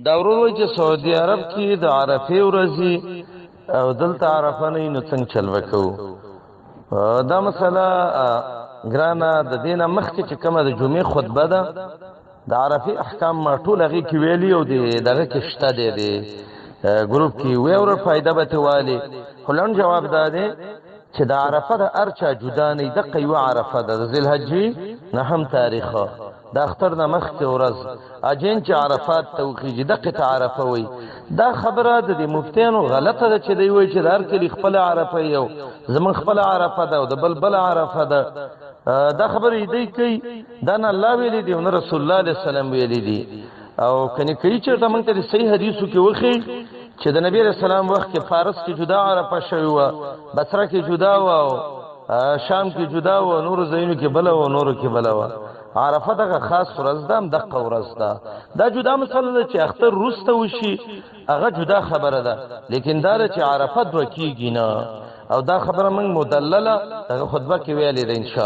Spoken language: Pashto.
دا ورور وایي چې سعودي عرب کې د عرفې ورځې او دلته عرفه نه نو څنګه چل وکړو؟ دا مسله ګرانه د دینه مخکې چې کومه د جمعې خطبه ده، د عرفې احکام ما ټول هغې کې ویلي او د دغه کې شته دی، دی ګروپ کې وی ور فایده به ته والي. خو لنډ جواب دا دی چې د عرفه د ارچا جدا نه، دقه یوه عرفه ده، د ذوالحجې نهم تاریخ، د اختر نه مخکې ورځ اجین چې عرفات ته وخیږي دقه ته عرفه وایي. دا خبره د دې مفتیانو غلطه ده چې دی وایي چې د هر کلي خپله عرفه یو، زمونږ خپله عرفه ده او د بل بله عرفه ده. دا خبرې دی کوي، دا نه الله ویلي دي او نه رسول الله علیه السلام ویلي دي. او کني کوي چېرته موږ ته د صحیح حدیثو کې وښیي چې د نبی علیه السلام وخت کې فارس کې جدا عرفه شوې وه، بصره کې جدا وه، او شام کې جدا وه، نورو ځایونو کې بله وه، نورو کې بله وه. عرفه دغه خاص ورځ ده، هم دقه ورځ ده. دا جدا مسله ده چې اختر وروسته وشي، هغه جدا خبره ده، لیکن دا ده چې عرفه دوه کېږي نه. او دا خبره موږ مدلله دغه خطبه کې ویلې ده ان شاء.